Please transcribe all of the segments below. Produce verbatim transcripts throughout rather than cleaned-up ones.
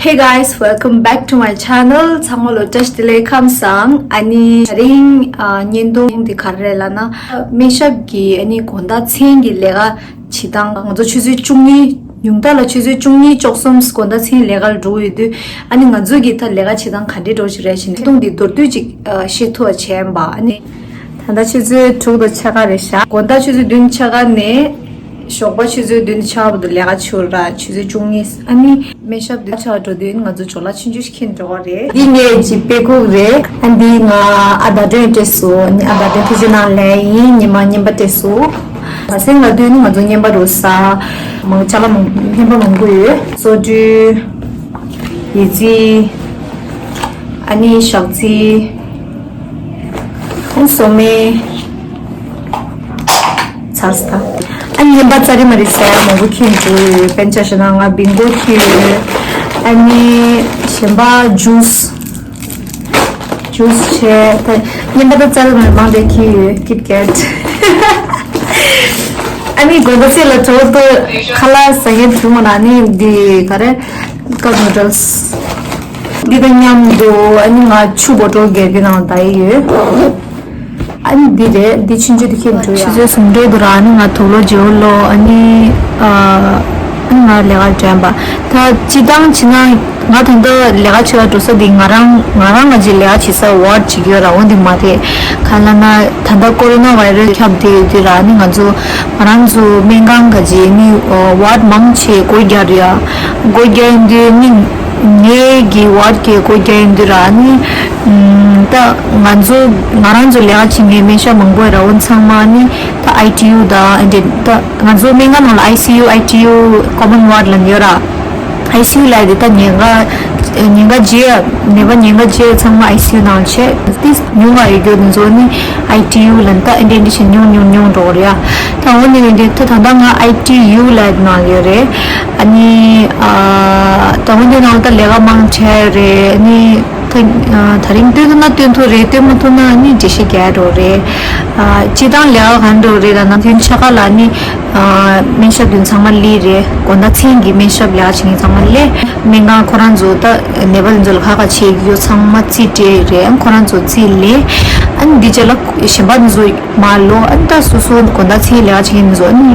Hey guys, welcome back to my channel. ཚང་མ་ལ་བཀྲ་ཤིས་བདེ་ལེགས་ཁམས་བཟང་། ཨ་ནི་དེ་རིང་ཨ་བརྙན་ཐུང་འདི་ག་རེ་རེད་ལབ་ན། སྨན་ཞབས་ཀྱི་ཨ་ནི་དགོང་དག་མཚན་གྱི་ལས་ཀ་བྱེད་སྟངས། ང་ཚོ་ཆུ་ཚོད་བཅུ་གཉིས། ཉུང་མཐའ་ལ་ཆུ་ཚོད་བཅུ་གཉིས་བཅུ་གསུམ་དགོང་དག་མཚན་ལས་ཀ་ལ་འགྲོ་ཡོད་དུས། ཨ་ནི་ང་ཚོ་གི་ད་ལས་ཀ་བྱེད་སྟངས་ག་འདྲས་འགྲོ་བཞིན་རེད་ཞེས་ནས་བརྙན་ཐུང་འདི་མདོར་བསྡུས་ཅིག་ཨ་བཤད་ཐུབ་པ་བྱས་པ། ཨ་ནི་ད་ལྟ་ཆུ་ཚོད་དྲུག་དང་ཕྱེད་ཀ་རེད་ཤག་དགོང་དག་ཆུ་ཚོད་བདུན་ཕྱེད་ཀ་ནས་ཞོགས་པ་ཆུ་ཚོད་བདུན་ཕྱེད་ཀ་བར་དུ་ལས་ཀ་བྱེད་ར། ཆུ་ཚོད་བཅུ་གཉིས། ཨ་ནི་སྨན་ཞབས་འདི་ཕྱག་འགྲོ་དུས་ང་ཚོ་ཇོ་ལ་ཆུང་ཆུང་ཞིག་ཁྱེར་འགྲོ་བ་རེད། འདི་ངའི་ཅི་དཔེ་ཁུག་རེད། ཨ་འདི་ང་ཨ་ཟླ་སྒྲོན་སྤྲད་སོང་། ཨ་ནི་ཨ་ཟླ་སྒྲོན་ཐུགས་རྗེ་གནང་ལན་ཡིན། ཉི་མ་རྔན་པ་སྤྲད་སོང་། བ་སེང་ལ་དུས་ནི་ང་ཚོ་རྔན་པ་རུ་ཟ། མང་ཅ་ལག་མང་རྔན་པ་མང་པོ་ཡོད། སོ་བཀྲུ། ཡི་ཙི། ཨ་ནི་ཞག་ཙི། ཨ་ནི་སོ་མེ། ཚར་སོང་། ཨ་ནི་རྔན་པ་ཙ་རི་མ་རི་ཟ་ཡ་མང་པོ་ཁྱེར་འགྲོ་ཡོད། དཔེར་ན་ཆ་བཞག་ན་ང་བིང་གོ་ཁྱེར་ཡོད། ཨ་ནི་གཞན་པ་ཇུས། ཇུས་བྱས། ད་རྔན་པ་ད་རྩ་བ་ནས་མང་དྲགས་ཁྱེར་ཡོད། ཀིཊ་ཀེཊ། ཨ་ནི་དགོང་དག་ཚེ་ལ་གྲོགས་པོ་ཁ་ལག་ཟ་མཁན་བྱུང་བ་ན་ནི་འདི་ག་རེ། ཀབ་ནུ་ཌལ་སི། འདི་དང་མཉམ་དུ་ཨ་ནི་ང་ཆུ་བོ་ཊལ་སྒེར་གྱི་ནང་ལ་ད་ཡི་ཡོད། ཨ་ནི་འདི་རེད། འདི་ཆུང་ཆུང་དེ་ཁྱེར་འགྲོ་ཡ། ཆུ་ཚོད་གསུམ་འགྲོ་དུས་ར། ཨ་ནི་ང་དུག་ལོག་བརྗེ་པོ་ལོག་ཨ་ནི་ཨ་ཨ་ནི་ང་ལས་ཀ་དྲན་པ། ད་སྤྱིར་བཏང་བྱས་ན་ང་ད་ལྟ་ལས་ཀ་བྱེད་པར་འགྲོ་ས་འདི་ང་རང་ང་རང་ང་ཅིག་ལས་ཀ་བྱེད་ས་ཝར་ཌི་ཅིག་ཡོད་ར། འོ་འདི་མ་རེད། གང་ལབ་ན་ད་ལྟ་ཀོ་རོ་ན་བྷའི་རས་ཁྱབ་བསྡད་ཡོད་དུས་ར། ཨ་ནི་ང་ཚོ་ང་རང་ཚོ་སྨན་ཁང་ག་ཅིག་ནི་ཝར་ཌི་མང་ཆེ་སྒོ་བརྒྱབ་རེད་ཡ། སྒོ་བརྒྱབ་ཡོང་དུས་ནི། ངའི་གི་ཝར་ཌི་གི་སྒོ་བརྒྱབ་ཡོང་དུས་ར། ཨ་ནི་ད་ང་ཚོ་ང་རང་ཚོ་ལས་ཀ་བྱེད་མཁན་སྨན་ཞབས་མང་པོ་ཡོད་ར། འོ་ཚང་མ་ནི་ད་ཨའི་ཊི་ཡུ་དང་ཨ་འདྲ། ད་ང་ཚོ་སྨན་ཁང་ནང་ལ་ཨའི་སི་ཡུ། ཨའི་ཊི་ཡུ། ཀོ་མན་ཝར་ཌི་ལབ་ཡོད་ར། ཨའི་སི་ཡུ་ལབ་དེ་ད་ཉེན་ཁ་ཉེན་ཁ་ཆེ་ཡ། ནད་པ་ཉེན་ཁ་ཆེ་ཡ་ཚང་མ་ཨའི་སི་ཡུ་ནང་བྱས། ཏིས་ཉུང་བ་ཡོད་རྒྱུ་དེ་ཚོ་ནི་ཨའི་ཊི་ཡུ་ལབ། ད་ཨ་འདྲ་འདྲ་བྱས་ཉུང་ཉུང་ཉུང་འགྲོ་གི་རེད་ཡ། ད་འོ་ནི་ཡོད་དུས་ད་ད་ལྟ་ང་ཨའི་ཊི་ཡུ་ལབ་ནང་ཡོད་རེད། ཨ་ནི་ཨ་ད་འོ་འདི་ནང་ད་ལས་ཀ་མང་ཆེ་རེད། ཨ་ནི་ད་ཨ་ད་རིང་སྟོན་ཐུབ་ན་སྟོན་ཐུབ་རེད། སྟོན་མ་ཐུབ་ན་ཨ་ནི་འགྲེལ་བཤད་རྒྱག་འགྲོ་རེད། ཨ་སྤྱིར་བཏང་ལས་ཀ་གང་འགྲོ་རེད་ལབ་ན། དུས་ཆ་ག་ལ་ནི་ཨ་སྨན་ཞབས་དེ་ཚང་མ་སླེབས་རེད། དགོང་དག་མཚན་གྱི་སྨན་ཞབས་ལས་ཀ་བྱེད་མཁན་ཚང་མ་སླེབས། སྨན་ཁང་ཁོ་རང་ཚོ་ད་ནད་པ་དེ་ཚོ་ལ་ག་ག་བྱེད་ཀྱི་ཡོད་ཚང་མ་རྩིས་སྤྲད་རེད། ཨ་ཁོ་རང་ཚོ་རྩིས་ལེན། ཨ་ནི་འདི་རྗེས་ལ་གཞན་པ་དེ་ཚོ་མར་ལོག་ཨ་ནི་ད་སོ་སོ་དགོང་དག་མཚན་ལས་ཀ་བྱེད་མཁན་དེ་ཚོ་ཨ་ནི་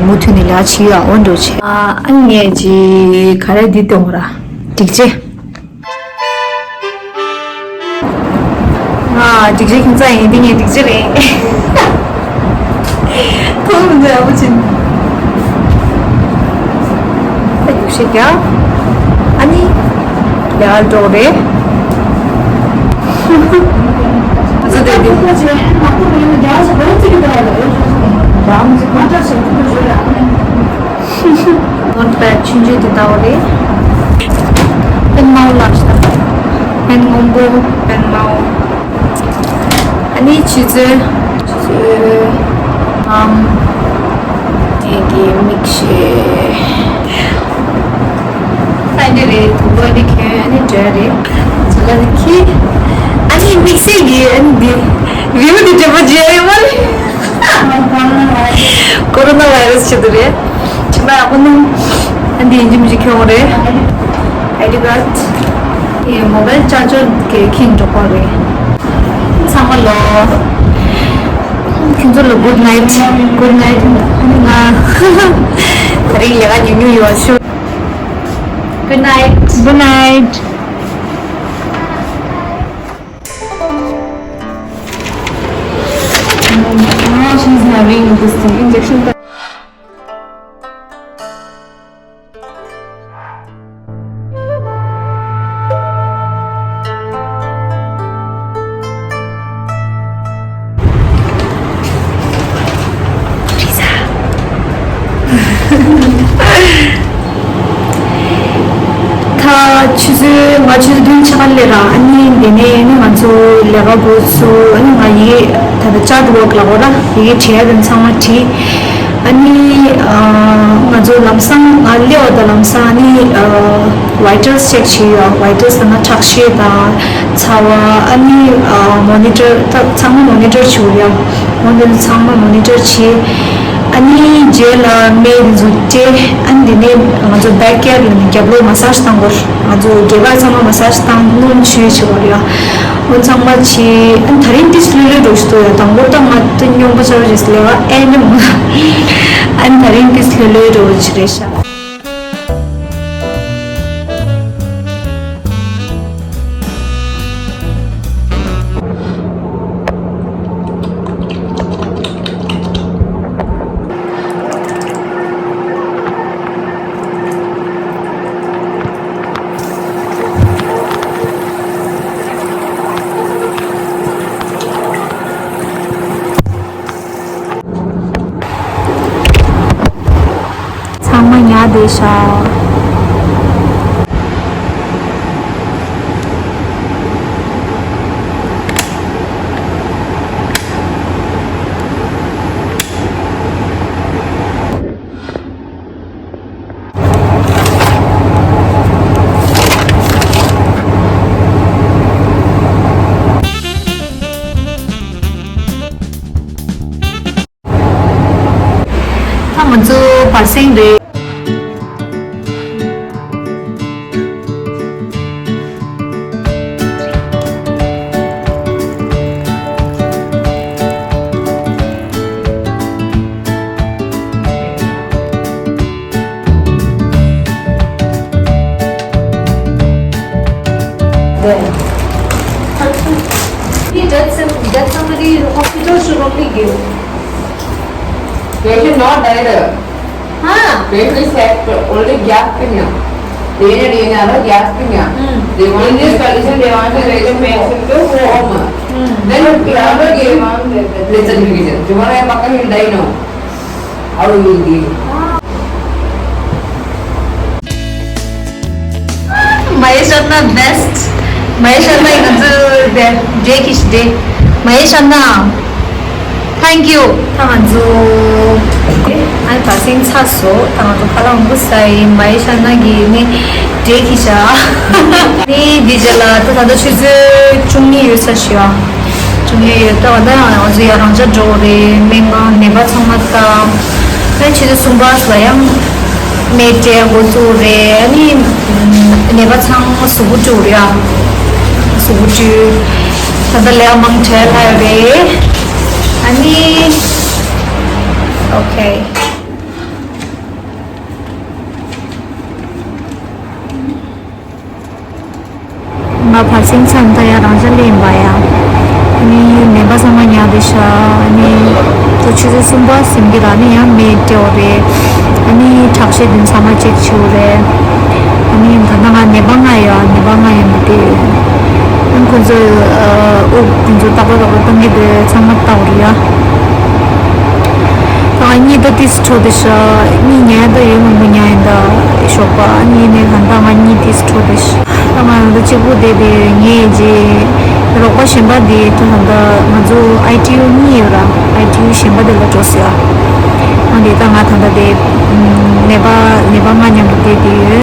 མུ་མཐུད་ནས་ལས་ཀ་བྱེད་ཡ། འོ་འདྲ་བྱེད། ཨ་ནི་ངས་ཅི་ག་རེ་འདི་སྟོན་དགོས་ར། སྒྲིག་ཆས། ཨ་སྒྲིག་ཆས་ཁྱུང་ཚ་ཡིན། འདི་ངའི་སྒྲིག་ཆས་རེད། ཐོག་མི་འདུག་ཡག་པོ་ཕྱིན། ད་རྒྱུགས་ཤིག་རྒྱག་ཨ་ནི་ལས་ཀ་འགྲོ་རེད། ང་ཚོ་དེ་དེ། ནོཊ་པེཌ་ཆུང་ཆུང་དེ་ལྟ་བུ་རེད། པེན་མའོ་ལབ་ཤག་པེན་སྔོན་པོ། པེན་མའོ། ཨ་ནི་ཆུ་ཚོད། ཆུ་ཚོད། ཨམ། ངེད་ཀྱི་མིག་ཤེལ། ཨ་འདི་རེད། དུ་བ་འདི་གྱོན། ཨ་ནི་འདྲ་རེད། ཅ་ལག་འདི་འཁྱེར། ཨ་ནི་དམིགས་བསལ་གྱི་ཨ་ནི་འདི་བིའུ་འདི་འདྲ་པོ་བརྗེ་ཡོད་མ་རེད། ཀོ་རོ་ན་བྷའི་རས་ཆེད་དུ་རེད། ཕྱི་མ་ཡག་པོ་གནང་། ཨ་འདི་ཡིན་གཅིག་མིན་གཅིག་ཁྱོད་རེད། ཨའི་ཌི་ཀཱཌ། ཨེ་མོ་བྷའིལ་ཅར་ཇར་གི་འཁྱེར་འགྲོ་དགོས་རེད། ཚང་མ་ལོ། ཁྱོད་ཚོ་ལ་གུཌ་ནའིཊ། གུཌ་ནའིཊ། ང་དེ་རིང་ལས་ཀ་ཉུང་ཉུང་ཡོད་ཤོག Good night. Good night. Now she's having this thing, injection. ད་ཆུ་ཚོད་ང་ཆུ་ཚོད་བདུན་ཕྱེད་ཀ་སླེབས་ར། ཨ་ནི་དེ་ནས་ཨ་ནི་ང་ཚོ་ལས་ཀ་འགོ་ཚུགས། ཨ་ནི་ང་ཡི་གེ་ད་ལྟ་ཅར་ཌི་ཝོག་ལབ་དགོས་ར། ཡི་གེ་བྲིས་ཡ་དེ་ཚང་མ་བྲིས། ཨ་ནི་ཨ་ང་ཚོ་ལམ་སང་ང་སླེབས་པ་དང་ལམ་སང་ཨ་ནི་ཨ་བའི་ཊལ་སི་ཅེག་བྱས་ཡོད། བའི་ཊལ་སི་ལབ་ན་ཁྲག་ཤེད་དང་ཚ་བ། ཨ་ནི་ཨ་མོ་ནི་ཊར་ད་ཚང་མ་མོ་ནི་ཊར་བྱས་ཡོད། འོ་འདི་ཚང་མ་མོ་ནི་ཊར་བྱས། ཨ་ནི་རྗེས་ལ་སྨན་འདི་ཚོ་སྤྲད། ཨ་ནི་འདི་ནས་ང་ཚོ་བེག་ཡར་ལ་ནི་རྒྱབ་ལོགས་མ་སཱ་ཇི་བཏང་དགོས། ང་ཚོ་སྒལ་པ་ཚང་མ་མ་སཱ་ཇི་བཏང་། སྣུམ་བྱུག་བྱེད་དགོས་རེད་ཡ། འོ་ཚང་མ་བྱས། ཨ་ནི་ད་རིང་ཏིས་ལྷོད་ལྷོད་འགྲོ་ཞིག་འདུག་ཡ། དང་པོ་ད་ང་ཏི་སྙོམས་པོ་ཆགས་རེད། ལས་ཀ་ཨེ་ནི་མ། ཨ་ནི་ད་རིང་ཏིས་ལྷོད་ལྷོད་འགྲོ་ཞིག་རེད་ཤག་ཚང་མ་ཉལ་བསྡད་ཤག་ད་ང་ཚོ་བར་གསེང་རེད། He does some, does somebody hospital should only give. They should not die there. Huh? They should set only gas thing. They need, they need gas thing. Hmm. They want in this condition, they want to take the patient to home. Hmm. Then if you have a game, they want the death certificate. Tomorrow, I will die now. How you will give? Mahesh Anna best. Mahesh Anna ང་ཚོ་དེ་འདྲེ་ཁྱི་ཞིག་འདྲེ། Mahesh Anna, thank you. ད་ང་ཚོ་ཨ་བར་གསེང་ཚར་སོང་། ད་ང་ཚོ་ཁ་ལག་མང་པོ་ཟ་ཡིན། Mahesh Anna གི་ནི་འདྲེ་ཁྱི་ཞག་ནི་འདི་རྗེས་ལ་ད་ད་ལྟ་ཆུ་ཚོད་བཅུ་གཉིས་ཡོད་ས་ཞིག་ཨ། བཅུ་གཉིས་ཡོད། ད་ད་ང་ཚོ་ཡ་རང་འཇགས་འགྲོ་རེད། སྨན་ཁང་ནད་པ་ཚང་མ་བལྟ། ཨ་ནི་ཆུ་ཚོད་གསུམ་པ་ལ་ཡང་སྨན་སྤྲད་འགོ་བཙུགས་རེད། ཨ་ནི་ནད་པ་ཚང་མ་གཟུགས་པོ་བཀྲུས་རེད་ཨ། གཟུགས་པོ་བཀྲུས། ད་ལྟ་ལས་མང་བྲེལ་ལྷག་རེད། ཨ་ནི་ཨོ་ཁེ། ང་བར་གསེང་མཚམས་ད་ཡ་རང་འཇགས་ལེན་པ་ཡ། ཨ་ནི་ནད་པ་ཚང་མ་ཉལ་བསྡད་ཤག་ཨ་ནི་ད་ཆུ་ཚོད་གསུམ་པ་ཟིན་གྱི་ར། ཨ་ནི་ཡང་སྨན་སྤྲད་དགོས་རེད། ཨ་ནི་ཁྲག་ཤེད་དེ་ཚང་མ་ཅེག་བྱེད་དགོས་རེད། ཨ་ནི་ད་ལྟ་ང་ནད་པ་ལྔ་ཡོད། ནད་པ་ལྔ་ཡོད་མི་དེ། ཨ་ནི་ཁོ་ཚོ་དབུགས་དེ་ཚོ་ཏག་ཏག་ཏག་ཏག་གཏོང་གི་འདུག་ཚང་མ་ལྟ་དགོས་རེད་ཡ། ད་ང་གཉིད་ད་ཏིས་འཕྲོ་བསྡད་ཤག་གཉིད་ཉལ་ད་ཡོད་མང་པོ་ཉལ་ཡིན། ད་ཞོགས་པ་གཉིད་ནས་གང་ལྟར་ང་གཉིད་ཏིས་འཕྲོ་བསྡད་ཤག་ད་ང་ད་གཅིག་པུ་བསྡད་དེ་ཉལ་རྗེས་རོགས་པ་གཞན་པ་དེ་ད་ད་ང་ཚོ་ཨའི་ཊི་ཡུ་གཉིས་ཡོད་ར། ཨའི་ཊི་ཡུ་གཞན་པ་དེ་ལ་འགྲོ་ཟེར་ཡ། ང་དེ་ད་ང་ད་ད་དེ་ནད་པ་ནད་པ་ལྔ་མཉམ་དུ་བསྡད་དེ་ཡོད།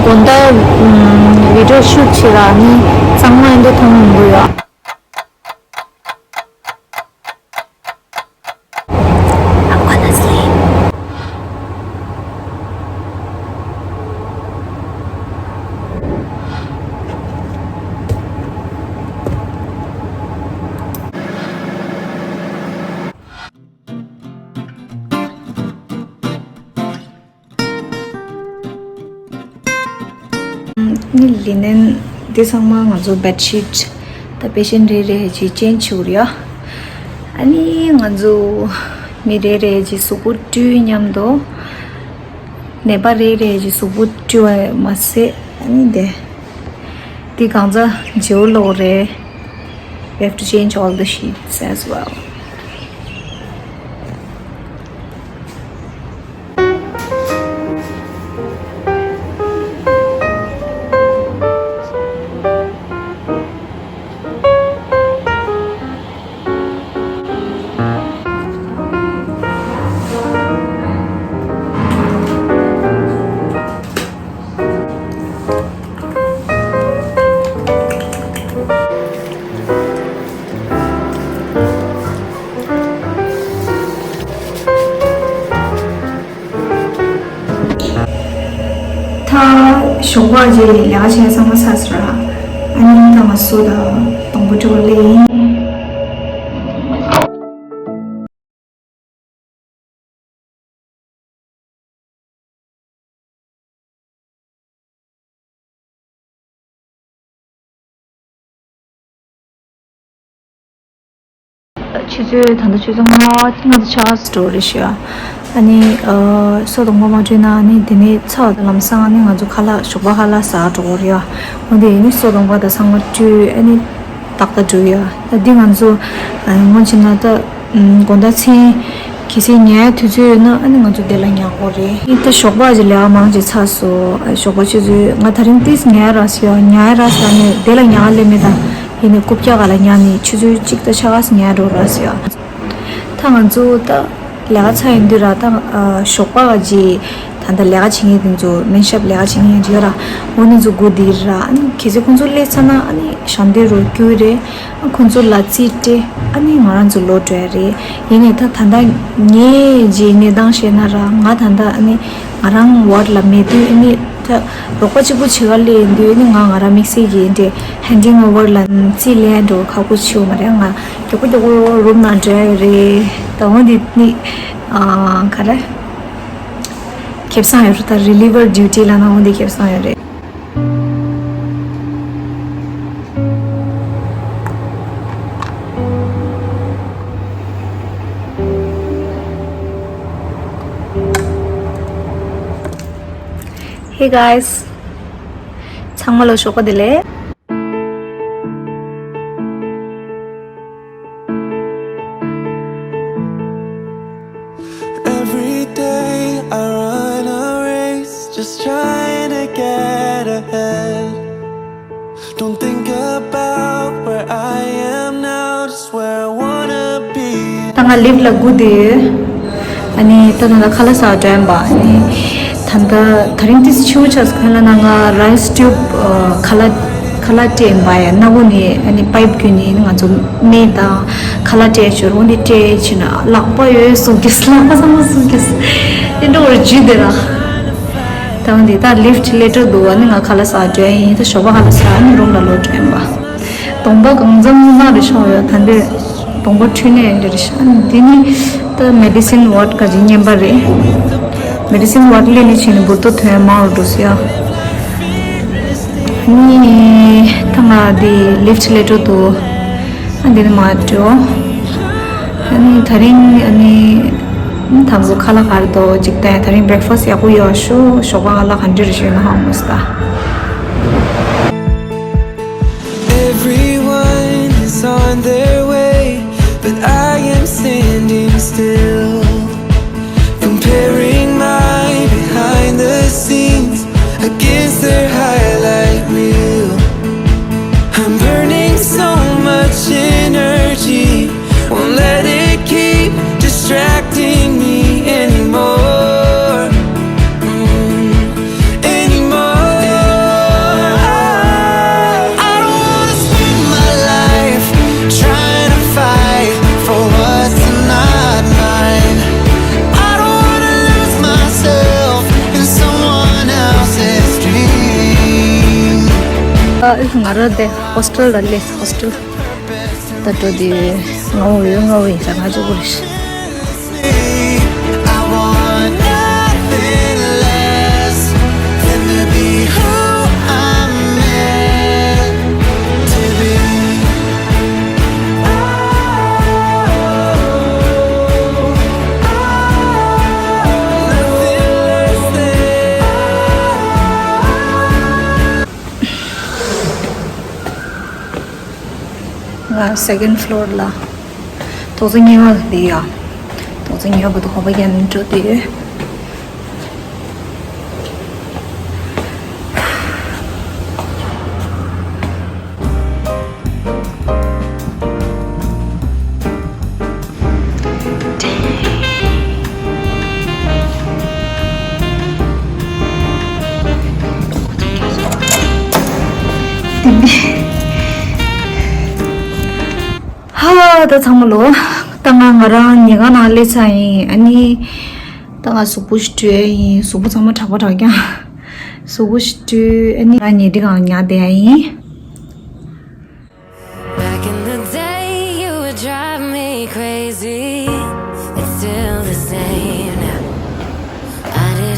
དགོང་དག་ཨམ་བི་ཌི་ཡོ་ཤུཊ་བྱེད་ལ་ནི་གཙང་མ་ཡིན་དུ་མཐོང་མི་འདུག་ཡ། I'm gonna sleep. ནི་ལི་ནན་འདི་ཚང་མ་ང་ཚོ་བེད་ཤིཊ་ད་པེ་ཤན་རེ་རེ་གཅིག་ཅེན་ཇི་བྱེད་དགོས་རེད་ཡ། ཨ་ནི་ང་ཚོ་མི་རེ་རེ་གཅིག་གཟུགས་པོ་བཀྲུས་མཉམ་དུ་ནད་པ་རེ་རེ་གཅིག་གཟུགས་པོ་བཀྲུས་པ་མ་ཟད། ཨ་ནི་དེ་འདི་གང་ཚ་བརྗེ་པོ་ལོག་རེད། We have to change all the sheets as well. ཞོགས་པ་རྗེས་ལས་ཀ་བྱས་ཚང་མ་ཚར་སོང་ར། ཨ་ནི་ད་ང་སོ་དང་སྡོང་པོ་སྤྲོ་བ་སླེབས་ཡིན། ཆུ་ཚོད་ད་ལྟ་ཆུ་ཚོད་ལྔ་ལྔ་དང་ཕྱེད་ཀ་འགྲོ་རེད་ཤག་ཨ་ནི་ཨ་སོ་དང་པོ་མ་བཀྲུས་ན། ཨ་ནི་དེ་ནས་ཚར་བ་དང་ལམ་སང་ཨ་ནི་ང་ཚོ་ཁ་ལག་ཞོགས་པ་ཁ་ལག་ཟ་འགྲོ་དགོས་རེད་ཡ། འོ་དེ་ནི་སོ་དང་པོ་དང་ཚང་མ་བཀྲུས། ཨ་ནི་ཏག་ཏག་འགྲོ་ཡ། ད་འདི་ང་ཚོ་ཨ་སྔོན་ཕྱིན་ན་ད་དགོང་དག་མཚན་གལ་སྲིད་ཉལ་དུས་ཚོད་ཡོད་ན་ཨ་ནི་ང་ཚོ་དེ་ལ་ཉལ་དགོས་རེད། ཨ་ནི་ད་ཞོགས་པ་ཅིག་ལས་ཀ་མང་ཅིག་ཚར་སོང་། ཞོགས་པ་ཆུ་ཚོད་ང་དེ་རིང་ཏིས་ཉལ་རག་སོང་ཡ། ཉལ་རག་ས་ནས་དེ་ལ་ཉལ་སླེབས་མེད། ད་ཡིན་ནས་རྐུབ་བཀྱག་སྒང་ལ་ཉལ་ནས་ཆུ་ཚོད་གཅིག་དང་ཕྱེད་ཀ་ཙམ་ཉལ་འགྲོ་རག་སོང་ཡ། ད་ང་ཚོ་ད་ལས་ཀ་ཚར་ཡིན་དུས་ར། ད་ཨ་ཞོགས་པ་ག་ཅིག་ད་ལྟ་ལས་ཀ་བྱེད་མཁན་དེ་ཚོ་སྨན་ཞབས་ལས་ཀ་བྱེད་མཁན་ཡོད་ར། འོ་ནི་ཚོ་སྒུག་བསྡད་ར། ཨ་ནི་གལ་སྲིད་ཁོང་ཚོ་སླེབས་ཚར་ན་ཨ་ནི་ཞལ་འདེབས་རོགས་སྐྱོར་རེད། ཨ་ཁོང་ཚོ་ལ་རྩིས་སྤྲད། ཨ་ནི་ང་རང་ཚོ་ལོག་འགྲོ་ཡ་རེད། ཡིན་ནའི་ད་ད་ལྟ་ངའི་གི་གནས་སྟངས་བཤད་ན་ར། ང་ད་ལྟ་ཨ་ནི་ང་རང་ཝར་ལ་མེད་དུས། ཨ་ནི་ད་རོགས་པ་གཅིག་པུ་བྱེད་ག་སླེབས་ཡིན་དུས། ཨ་ནི་ང་ང་རང་དམིགས་བསལ་གྱི་འདྲ་ཧེན་ཌིང་ཨོ་ཝར་ལ་རྩིས་ལེན་འགྲོ་ཁག་པོ་བྱེད་ཡོད་མ་རེད། ང་མགྱོགས་པོ་མགྱོགས་པོ་རུམ་ནང་འགྲོ་ཡ་རེད། ད་འོ་འདི་ནི་ཨ་ག་རེ་ཁེ་བཟང་ཡོད་རེད། ད་རི་ལི་ཝར་ཌིའུ་ཊི་ལབ་ན་འོ་འདི་ཁེ་བཟང་ཡོད་རེད། Hey guys, ཚང་མ་ལ་ཞོགས་པ་བདེ་ལེགས། Every day I run a race, just trying to get ahead. Don't think about where I am now, just where I wanna be. ད་ང་ལིབ་ལ་སྒུག་བསྡད་ཡོད། ཨ་ནི་ད་ད་ལྟ་ཁ་ལག་ཟ་འགྲོ་ཡིན་པ། ཨ་ནི་ད་ལྟ་དེ་རིང་ཏིས་ཆུ་བོ་ཆགས་སོང་། ཁ་ལག་ན་ང་རའིས་ཊིའུབ་ཁ་ལག་ཁ་ལག་སྤྲད་ཡིན་པ་ཡ། སྣ་བུག་ནས་ཨ་ནི་པའིབ་བརྒྱུད་ནས་ང་ཚོ་སྨན་དང་ཁ་ལག་སྤྲད་ཆོག་འོ་འདི་སྤྲད་ཕྱིན་ན་ལག་པ་ཡོད་སོང་གི། ལག་པ་ཚང་མ་སོང་གི། དེ་འདྲ་བར་འཇུས་བསྡད་ར། ད་འོ་འདི་ད་ལིབ་ལེ་ཊར་འདུག་ཨ་ནི་ང་ཁ་ལག་ཟ་འགྲོ་ཡིན། ད་ཞོགས་པ་ཁ་ལག་ཟ། ཨ་ནི་རུམ་ལ་ལོག་འགྲོ་ཡིན་པ། གདོང་པ་གང་འཚམ་སྣ་རེ་ཤོར་ཡོད། ད་འདི་གདོང་པ་འཁྲུད་ནས་འདི་རེད་ཤག་འདི་ནི་ད་མེ་ཌི་སིན་ཝར་ཌི་ག་ཅིག་རྔན་པ་རེད། མེ་ཌི་སིན་ཝར་ཌི་སླེབས་ནས་ཕྱིན་ནས་འབུར་ཏོག་ཐོན་ཡ་མང་རུ་འགྲོ་སོང་ཡ། ནི་ད་ང་འདི་ལིབ་ལེ་ཊར་འདུག་ཨ་འདི་ནི་མ་འགྲོ། ཨ་ནི་དེ་རིང་ཨ་ནི་ད་ང་ཚོ་ཁ་ལག་ག་རེ་འདུག་ཅིག་ལྟ་ཡ། དེ་རིང་བྷི་རེག་ཕ་སི་ཡག་པོ་ཡོད་ཤོག་ཞོགས་པ་ཁ་ལག་ག་འདྲ་རེ་ཞོན་ན་ཧ་མོ་སི་ད། Everyone is on their way, but I am standing still. Comparing my behind the scenes against their highlight reel. I'm burning so much energy, won't let it keep distracting me anymore. Mm. Anymore. I, I don't wanna spend my life trying to fight for what's not mine. I don't wanna lose myself in someone else's dream. ཨ་ང་རང་དེ་ཧོ་སི་ཊེལ་ལ་སླེབས། ཧོ་སི་ཊེལ། ད་འགྲོ་དུས་ང་འོ་ཡོད། ང་འོ་ཡིན་ཙང་ང་ཅོག་པོ་རེད། I want nothing less than to be who I'm meant to be. Nothing less than. ང་སེ་ཀེན་ཌི་ཕི་ལོར་ལ་ཏོག་ཙམ་ཉལ་བ་འདི་ཡ། ཏོག་ཙམ་ཉལ་བ་དུ་ཧོ་པ་ཡན་འགྲོ་དུས། ཧ་ད་ཚང་མ་ལོ། ད་ང་ང་རང་ཉལ་ཁང་ནང་སླེབས་ཚར་ཡིན། ཨ་ནི་ད་ང་གཟུགས་པོ་ཞིག་བཀྲུས་ཡིན། གཟུགས་པོ་ཚང་མ་དྲག་པོ་དྲག་ཀྱང་ གཟུགས་པོ་ཞིག་བཀྲུས། ཨ་ནི་ང་ཉལ་ཁྲི་སྒང་ལ་ཉལ་བསྡད་ཡ་ཡིན། Back in the day, you would drive me crazy.